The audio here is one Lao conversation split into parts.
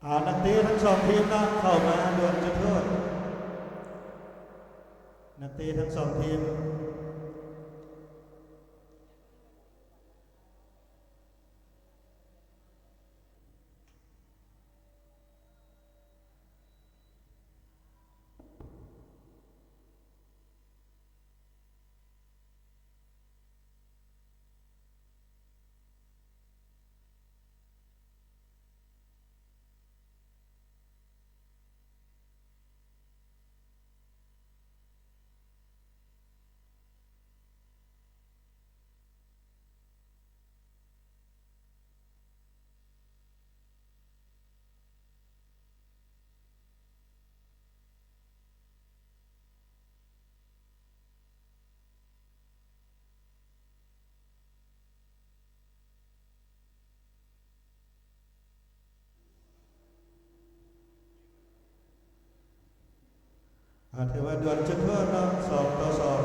ເອົານັກເຕະທັງສອງທີມເນາະ ເຂົ້າມາດວນຈຸດໂທດ. ນັກເຕະທັງສອງທີມ. ອາ ຖືວ່າດວນຈຸດໂທດເນາະ ສອງຕໍ່ສອງ.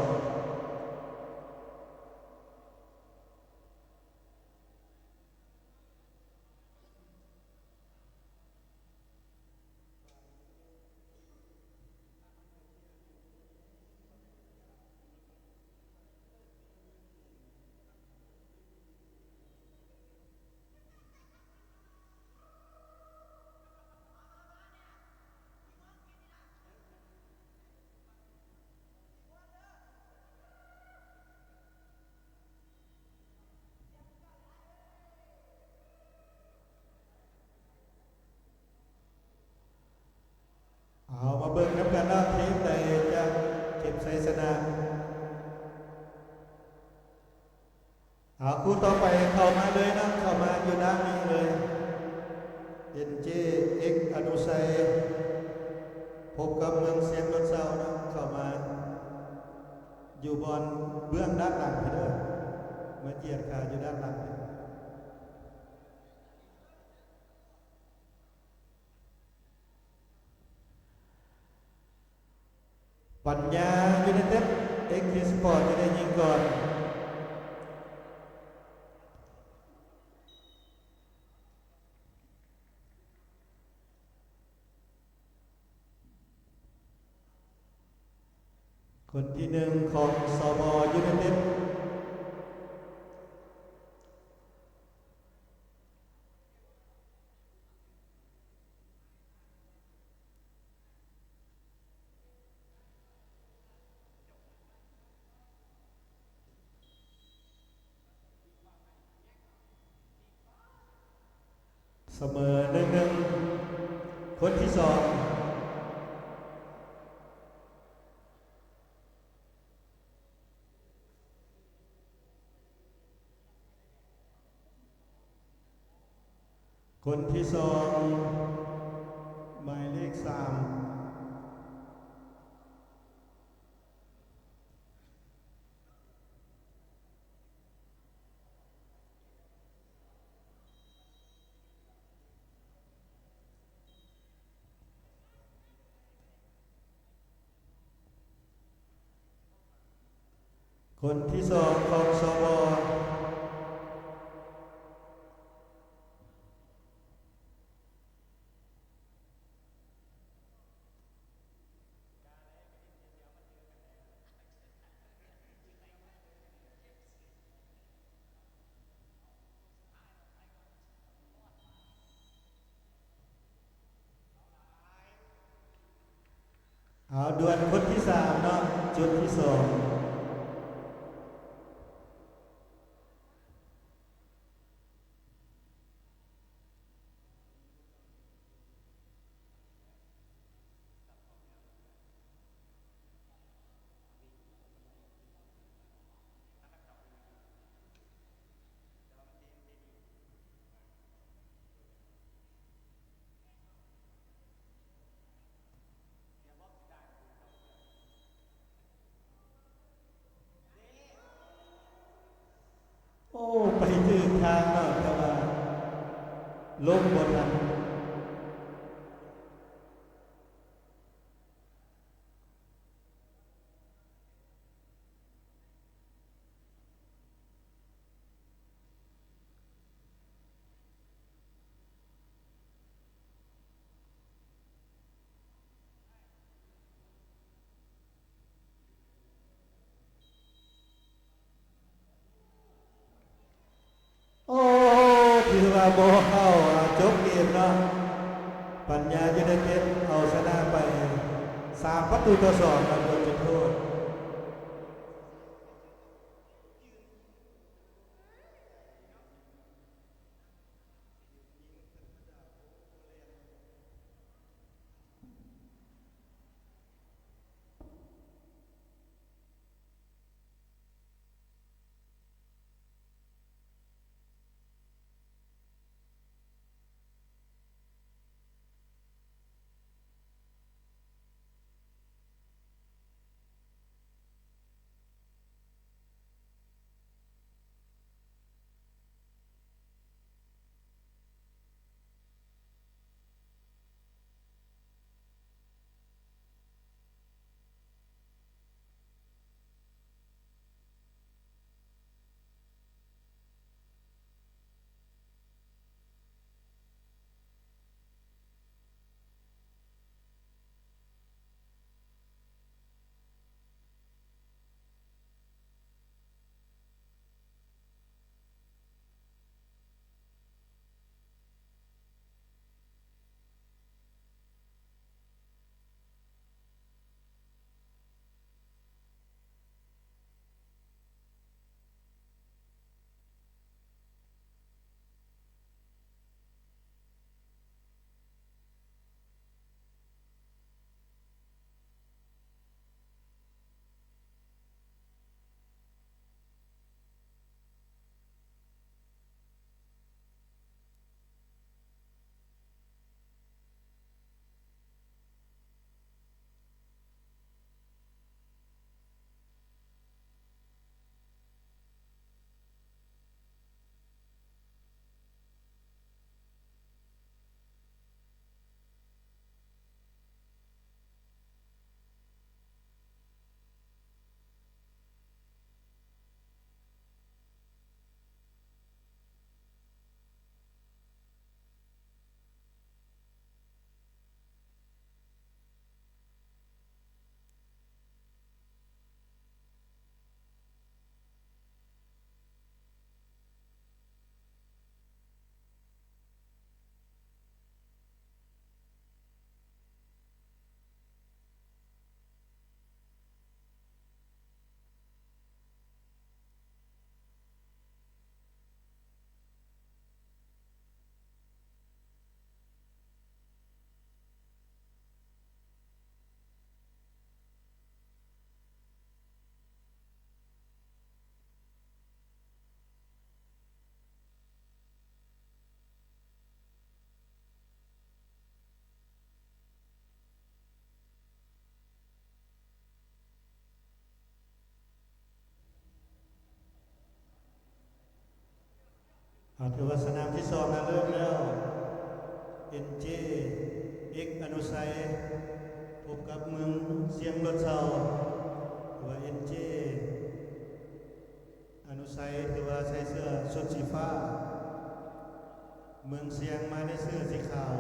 ເອົາມາເບິ່ງນຳກັນເນາະ ທີມໃດຈະເກັບໄຊຊະນະ. ເອົາ ຄູ່ຕໍ່ໄປເຂົ້າມາເລີຍເນາະ ເຂົ້າມາຢູ່ດ້ານນີ້ເລີຍ. ເອັນເຈ ເອັກ ອະນຸໄຊ ພົບກັບເມືອງຊຽງດອນເຊົາເນາະ ເຂົ້າມາຢູ່ບ່ອນເບື້ອງດ້ານຫຼັງພີ້ເດີ ມາຈຽດຂາຢູ່ດ້ານຫຼັງ. ປັນຍາ ຢູໄນເຕັດ ເອັກ ເຄ ສະປອດ ຈະໄດ້ຍິງກ່ອນ. ຄົນທີໜຶ່ງຂອງ ສບ ຢູໄນເຕັດ. ສະເໝີ ໜຶ່ງໜຶ່ງ. ຄົນທີສອງ. ຄົນທີສອງ ໝາຍເລກສາມ. ຄົນທີສອງຂອງ ສບ. ເອົາ ດວນຄົນທີສາມເນາະ ຈຸດທີສອງ. ໂອ້ ໄປຖືກທາງເນາະ ແຕ່ວ່າຫຼົບບໍ່ທັນ. ຖືວ່າບໍ່ເຂົ້າ ອາ ຈົບເກມເນາະ. ປັນຍາຢູໄນເຕັດເອົາຊະນະໄປສາມປະຕູຕໍ່ສອງ ນະ ໂດນຈຸດໂທດ. ອາ ຖືວ່າສະໜາມທີສອງນະເລີ່ມແລ້ວ. ເອັນເຈ ເອັກ ອະນຸໄຊ ພົບກັບເມືອງຊຽງ ລົດເຊົາ ຫຼືວ່າ ເອັນເຈ ອະນຸໄຊ ຖືວ່າໃສ່ເສື້ອຊຸດສີຟ້າ, ເມືອງຊຽງມາໃນເສື້ອສີຂາວ.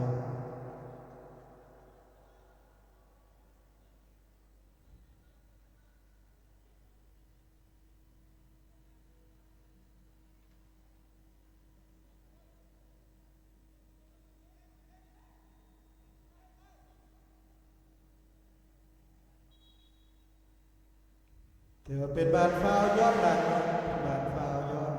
ຖືວ່າເປັນບານຟາວຍ້ອນຫຼັງເນາະ, ເປັນບານຟາວຍ້ອນ.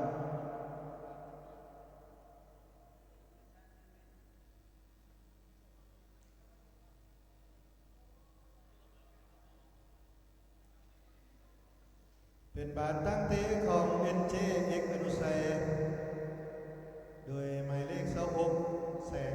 ເປັນບານຕັ້ງເຕະຂອງ ເອັນເຈ ເອັກ ອະນຸໄຊ ໂດຍໝາຍເລກ ຊາວຫົກ ແສງ.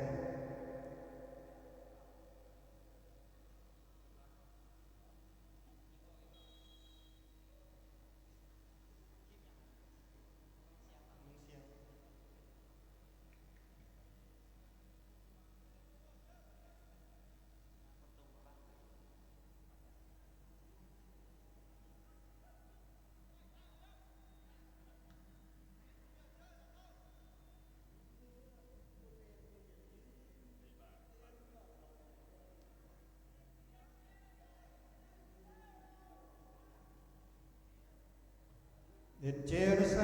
ເອັນເຈ ອະນຸໄຊ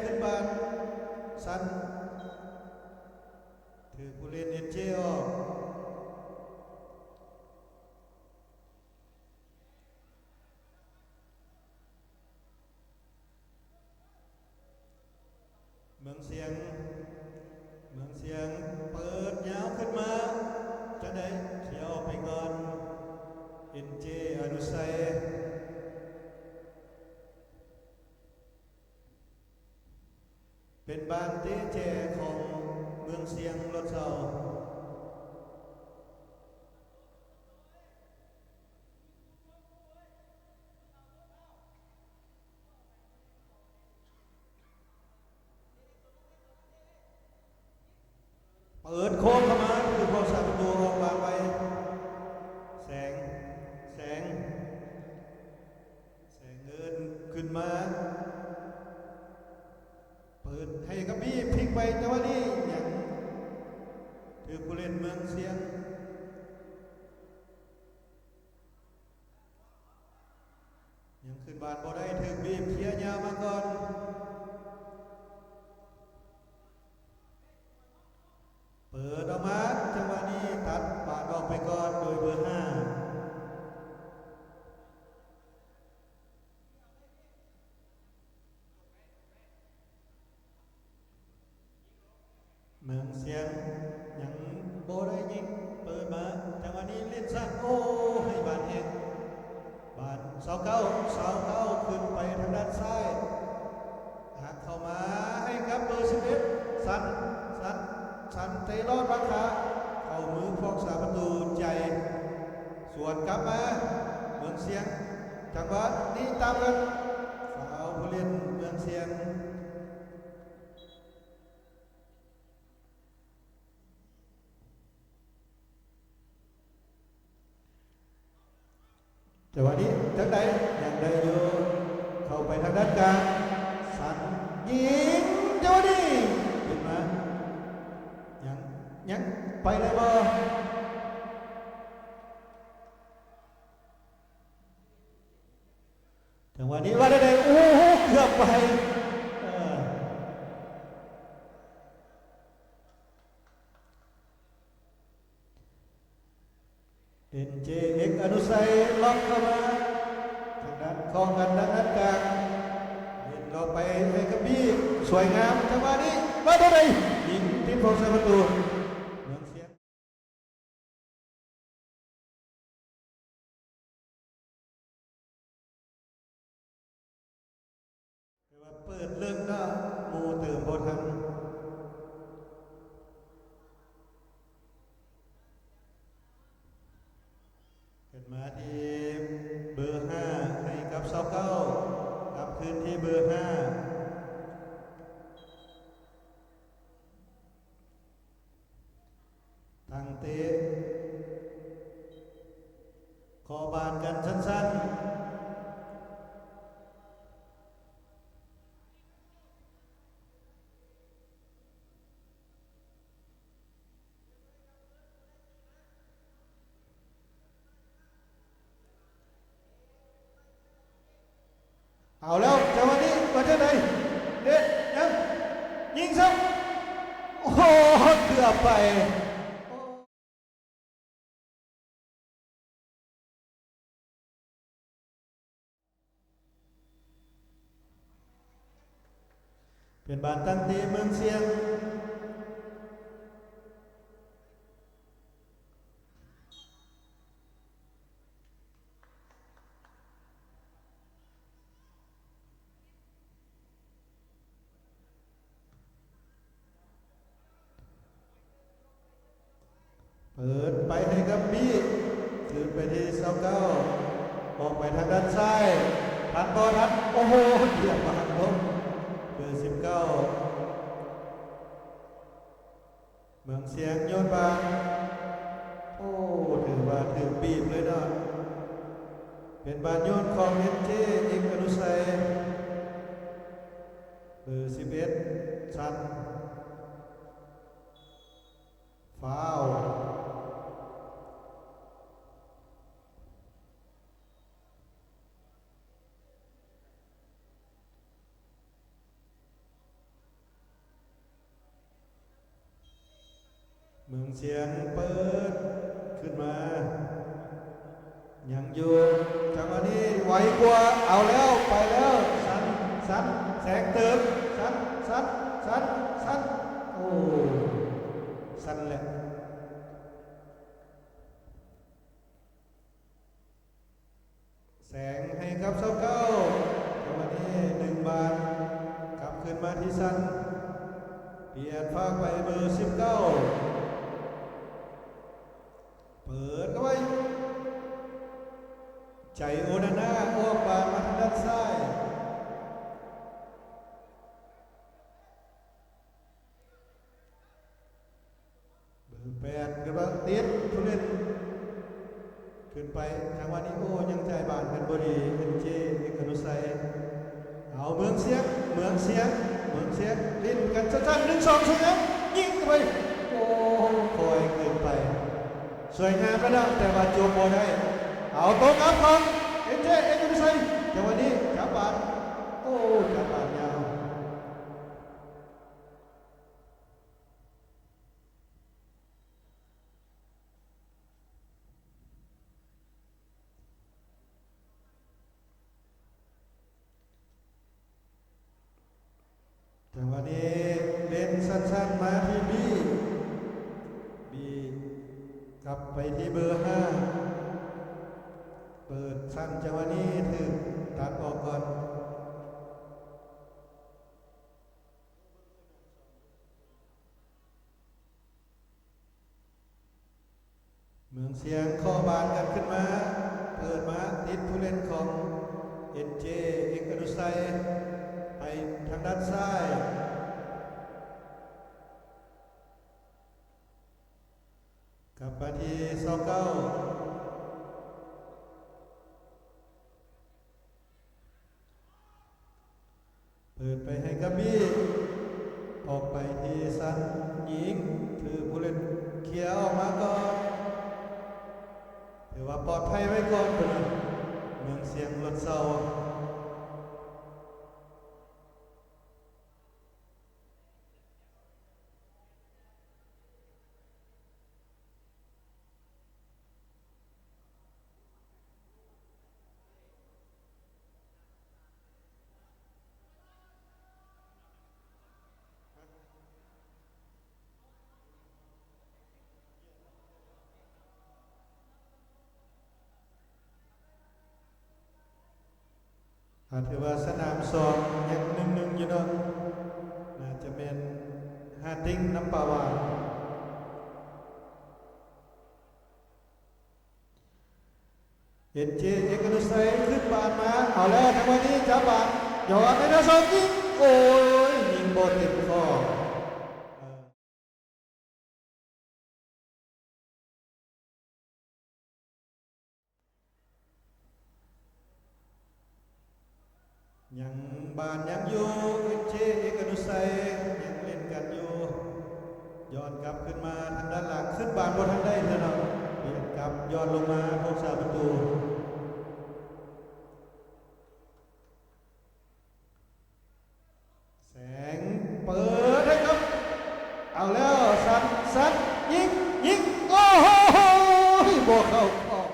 ຂຶ້ນບານສັ້ນ. ບານເຕະແຈຂອງເມືອງຊຽງ ລົດເຊົາ. ເປີດໂຄ້ງເຂົ້າມາ ຖືກຜູ້ຮັກສາປະຕູອອກບານໄວ. ແສງ ແສງ ແສງເອີ້ນຂຶ້ນມາ ເປີດໃຫ້ກັບບີ ພິກໄປ ແຕ່ວ່ານີ້ຍັງຖືກຜູ້ຫຼິ້ນເມືອງຊຽງ ຍັງຂຶ້ນບານບໍ່ໄດ້ ຖືກບີບເຄຍຍາວມາກ່ອນ ເປີດອອກມາ ຈັງຫວະນີ້ຕັດບານອອກໄປກ່ອນໂດຍເບີຫ້າ. ເມືອງຊຽງຍັງບໍ່ໄດ້ຍິງ ເປີດມາ ຈັງຫວະນີ້ຫຼິ້ນສັ້ນ ໂອ້ ໃຫ້ບານແຮງ ບານຊາວເກົ້າ ຊາວເກົ້າ ຂຶ້ນໄປທາງດ້ານຊ້າຍ ຫັກເຂົ້າມາໃຫ້ກັບເບີສິບເອັດ ສັນ ສັນ ສັນ ເຕະລອດວາງຂາ ເຂົ້າມືຜູ້ຮັກສາປະຕູໃຈ ສວນກັບມາ ເມືອງຊຽງ ຈັງຫວະນີ້ຕາມກັນ ຟາວຜູ້ຫຼິ້ນເມືອງຊຽງ. ແຕ່ວ່ານີ້ຈັ່ງໃດ ຍັງໄດ້ຢູ່ ເຂົ້າໄປທາງດ້ານກາງ ສັນຍິງ ຈັງຫວະນີ້ຂຶ້ນມາ ຍັງ ຍັງໄປໄດ້ບໍ່? ຈັງຫວະນີ້ວ່າໄດ້ ໂອ້ໂຫ ເກືອບໄປ ເອີ ເອັນເຈເອັກ ອະນຸໄຊ ລັອກເຂົ້າມາ ທາງດ້ານຂອງກັນ ທາງດ້ານກາງ ເຮັດລອກໄປໃຫ້ກະບີ ສວຍງາມ ຈັງຫວະນີ້ ວ່າເທົ່າໃດ ຍິງຕິດຂອງໃສ່ປະຕູ ເມືອງຊຽງ. ແຕ່ວ່າເປີດເລິກເນາະ ໝູ່ເຕີມບໍ່ທັນ. ຂຶ້ນມາທີ່ເບີຫ້າ ໃຫ້ກັບຊາວເກົ້າ ກັບຄືນທີ່ເບີຫ້າ. ຕັ້ງເຕະ ຂໍບານກັນສັ້ນໆ. ເອົາແລ້ວ ຈັງຫວະນີ້ວ່າຈັ່ງໃດ ເດດ ຍັງ ຍິງຊະ ໂອ້ໂຫ ເກືອບໄປ. ເປັນບານຕັ້ງເຕະເມືອງຊຽງ. ເປີດໄປໃຫ້ກັບບີ ຄືນໄປທີ່ຊາວເກົ້າ ອອກໄປທາງດ້ານຊ້າຍ ທັນບໍ່ທັນ ໂອ້ໂຫ ຢຽບບານລົງ ເບີສິບເກົ້າ ເມືອງຊຽງໂຍນບານ ໂອ້ ຖືວ່າຖືກບີບເລີຍເນາະ ເປັນບານໂຍນຂອງ ເອັນເຈ ເອັກ ອະນຸໄຊ ເບີສິບເອັດ ສັນ ຟາວ. ເມືອງຊຽງເປີດຂຶ້ນມາ ຍັງຢູ່ ຈັງຫວະນີ້ໄວກວ່າ ເອົາແລ້ວ ໄປແລ້ວ ສັນ ສັນ ແສງເຕີມ ສັນ ສັນ ສັນ ສັນ ໂອ້ ສັ່ນແຫຼະ. ແສງໃຫ້ກັບຊາວເກົ້າ ແຕ່ວ່ານີ້ດຶງບານກັບຄືນມາທີ່ສັນ ເປີດເຂົ້າໄປ ໄຈໂອນານາ ອອກບານມາທາງດ້ານຊ້າຍ. ເບີແປດກຳລັງຕິດຜູ້ຫຼິ້ນຂຶ້ນໄປ ຈັງຫວະນີ້ ໂອ້ ຍັງຈ່າຍບານກັນບໍ່ດີ ເອັນເຈ ເອກອະນຸໄຊ. ເອົາ ເມືອງຊຽງ ເມືອງຊຽງ ເມືອງຊຽງ ຫຼິ້ນກັນສັ້ນໆ ໜຶ່ງສອງ ສວຍງາມ ຍິງເຂົ້າໄປ ໂອ້ ຄ່ອຍເກີນໄປ ສວຍງາມລະດັບ ແຕ່ວ່າຈົບບໍ່ໄດ້. ເອົາ ໂຕ້ກັບຂອງ ເອັນເຈ ເອກອະນຸໄຊ ຈັງຫວະນີ້ຈັບບານ ໂອ້ ຈັບບານຍາວ. ຈັງຫວະນີ້ເລ່ນສັ້ນໆ ມາທີ່ບີ ບີກັບໄປທີ່ເບີຫ້າ ເປີດສັ້ນ ຈັງຫວະນີ້ຖືກຕັດອອກກ່ອນ. ເມືອງຊຽງເຄາະບານກັນຂຶ້ນມາ ເປີດມາຕິດຜູ້ຫຼິ້ນຂອງ ເອັນເຈ ເອກອະນຸໄຊ ໄປທາງດ້ານຊ້າຍ ກັບມາທີ່ຊາວເກົ້າ. ເປີດໄປໃຫ້ກາບີ ອອກໄປທີ່ສັນຍິງ ຖືກຜູ້ຫຼິ້ນເຄຍອອກມາກ່ອນ ຖືວ່າປອດໄພໄວ້ກ່ອນພຸ້ນນະ ເມືອງຊຽງລົດເຊົາ. ອາ ຖືວ່າສະໜາມສອງຍັງໜຶ່ງໜຶ່ງຢູ່ເນາະ ໜ້າຈະແມ່ນຫາດຕິ່ງ ນ້ຳປາຫວານ. ເອັນເຈ ເອກະນຸໄຊ ຂຶ້ນບານມາ ເອົາແລ້ວ ຈັງຫວະນີ້ຈັບບານ ຍອດໃນດາວສອງຍິງ ໂອ້ຍ ຍິງບໍ່ເຕັມຂອບ. ຍັງ ບານຍັງຢູ່ ເອັນເຈ ເອກະນຸໄຊ ຍັງຫຼິ້ນກັນຢູ່ ຍ້ອນກັບຂຶ້ນມາທາງດ້ານຫຼັງ ຂຶ້ນບານບໍ່ທັນໄດ້ເທື່ອເນາະ ປ່ຽນກັບຍ້ອນລົງມາພວກສາປະຕູ. ແສງເປີດໃຫ້ກັບ ເອົາແລ້ວ ສັນ ສັນ ຍິງ ຍິງ ໂອ້ໂຫ ບໍ່ເຂົ້າຂອບ.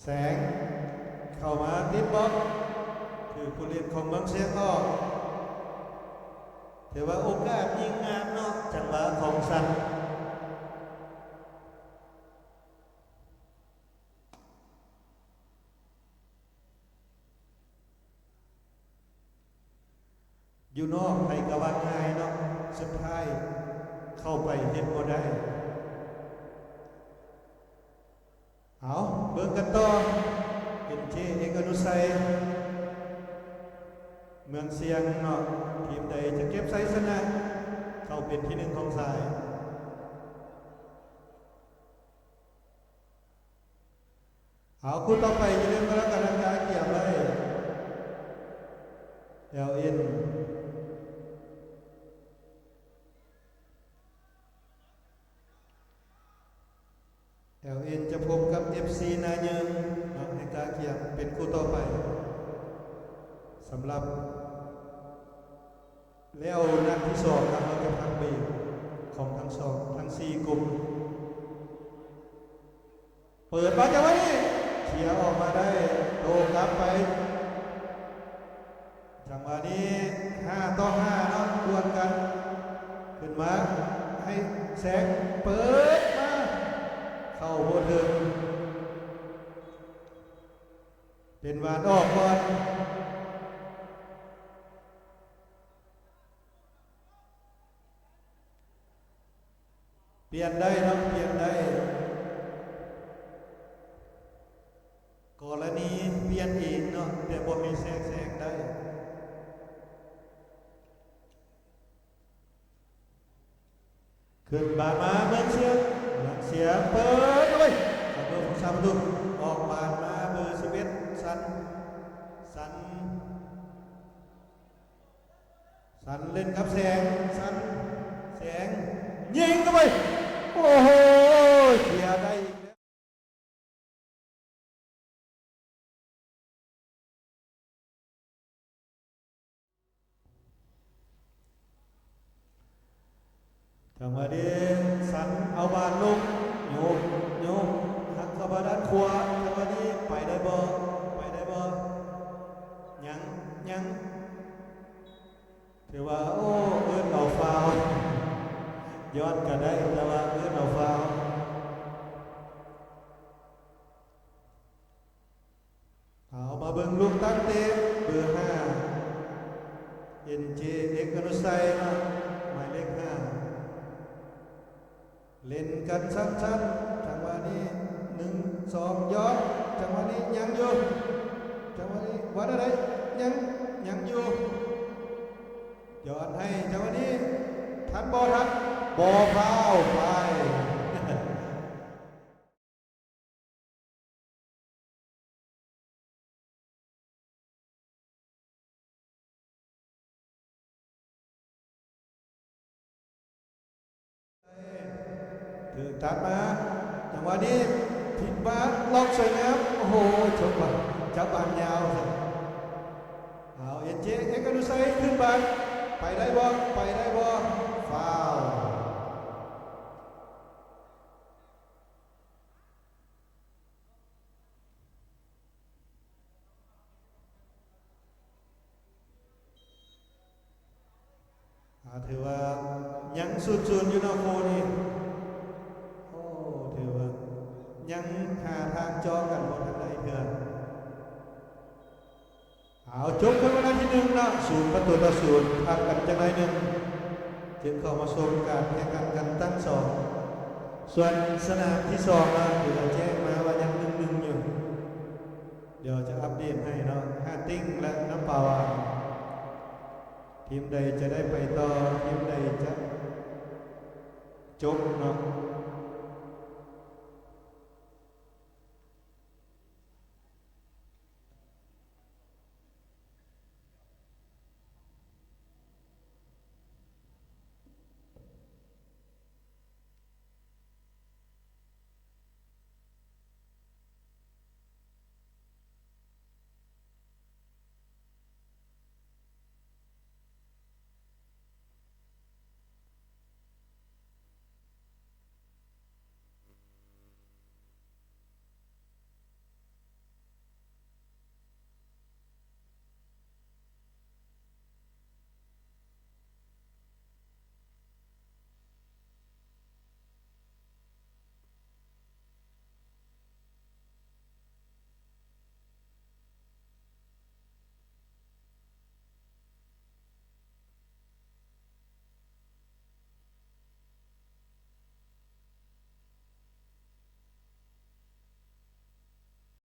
ແສງເຂົ້າມາຕິດບລັອກ ຖືກຜູ້ຫຼິ້ນຂອງເມືອງຊຽງອອກ ຖືວ່າໂອກາດຍິງງາມເນາະ ຈັງຫວະຂອງສັນ. ຢູ່ນອກໃຜກະວ່າງ່າຍເນາະ ສຸດທ້າຍເຂົ້າໄປເຮັດບໍ່ໄດ້. ເອົາ ເບິ່ງກັນຕໍ່ ເອັນເຈ ເອກອະນຸໄຊ ເມືອງຊຽງເນາະ ທີມໃດຈະເກັບໄຊຊະນະ ເຂົ້າເປັນທີໜຶ່ງຂອງສາຍ. ເອົາ ຄູ່ຕໍ່ໄປ ຢ່າລືມກໍແລ້ວກັນນະ ກະກຽມໄວ້ ແອລເອັນ ແອລເອັນ ຈະພົບກັບ ເອັບຊີ ນາຍືງເນາະ ໃຫ້ກະກຽມເປັນຄູ່ຕໍ່ໄປ ສຳລັບ ແລ້ວນັດທີສອງ ເຮົາຈະພັກເບຣກຂອງທັງສອງ ທັງສີ່ກຸ່ມ. ເປີດມາຈັງຫວະນີ້ ເຄຍອອກມາໄດ້ ໂຕ້ກັບໄປ ຈັງຫວະນີ້ ຫ້າຕໍ່ຫ້າເນາະ ດວນກັນ ຂຶ້ນມາໃຫ້ແສງ ເປີດມາ ເຂົ້ ເຂົ້າບໍ່ເຖິງ ເປັນຫວານອອກກ່ອນ. ປ່ຽນໄດ້ເນາະ ປ່ຽນໄດ້ ກໍລະນີປ່ຽນເອງເນາະ ແຕ່ບໍ່ມີແຊກແຊງໄດ້. ຂຶ້ນບານມາ ເມືອງຊຽງ ເມືອງຊຽງເປີດເຂົ້າໄປ ສາມປະຕູ ສາມປະຕູ ອອກບານມາເບີສິບເອັດ ສັນ ສັນ ສັນເຫຼັ້ນກັບແສງ ສັນ ແສງ ຍິງເຂົ້າໄປ ໂອ້ໂຫ ເຄຍໄດ້ອີກແລ້ວ. ຈັງຫວະນີ້ສັນເອົາບານລົງ ໂຍກ ໂຍກ ຫັກເຂົ້າມາດ້ານຂວາ ຈັງຫວະນີ້ໄປໄດ້ບໍ່ ໄປໄດ້ບໍ່ ຍັງ ຍັງ ຖືວ່າ ໂອ້ ເອີ້ນເອົາຟາວ ຍ້ອນກະໄດ້ ແຕ່ວ່າເອີ້ນເອົາຟາວ. ເອົາມາເບິ່ງລູກຕັ້ງເຕະ ເບີຫ້າ ເອັນເຈ ເອກອະນຸໄຊເນາະ ໝາຍເລກຫ້າ ເຫຼັ້ນກັນສັ້ນໆ ຈັງຫວະນີ້ ໜຶ່ງ ສອງ ຢອດ ຈັງຫວະນີ້ຍັງຢູ່ ຈັງຫວະນີ້ວ່າແນວໃດ ຍັງ ຍັງຢູ່ ຢອດໃຫ້ ຈັງຫວະນີ້ ທັນບໍ່ທັນ ບໍ່ ຟາວ ໄປ. ຖືກຕັດມາ ຈັງຫວະນີ້ ພິກບານ ລັອກສວຍງາມ ໂອ້ໂຫ ຈົບບານ ຈັບບານຍາວ ເອົາ ເອັນເຈ ເອກອະນຸໄຊ ຂຶ້ນບານ ໄປໄດ້ບໍ່ ໄປໄດ້ບໍ່ ຟາວ. ອາ ຖືວ່າຍັງສູນສູນຢູ່ເນາະຄູ່ນີ້ ໂອ້ ຖືວ່າຍັງຫາທາງເຈາະກັນບໍ່ທັນໄດ້ເທື່ອ. ເອົາ ຈົບເຖິງເວລາທີໜຶ່ງເນາະ ສູນປະຕູຕໍ່ສູນ ພັກກັນຈັກໜ້ອຍໜຶ່ງ ຈຶ່ງເຂົ້າມາຊົມການແຂ່ງຂັນກັນຕັ້ງສອງ. ສ່ວນສະໜາມທີສອງເນາະ ຖືວ່າແຈ້ງມາວ່າຍັງໜຶ່ງໜຶ່ງຢູ່ ດຽວຈະອັບເດດໃຫ້ເນາະ ຫາດຕິງ ແລະ ນ້ຳປາຫວານ ທີມໃດຈະໄດ້ໄປຕໍ່ ທີມໃດຈະຈົບເນາະ.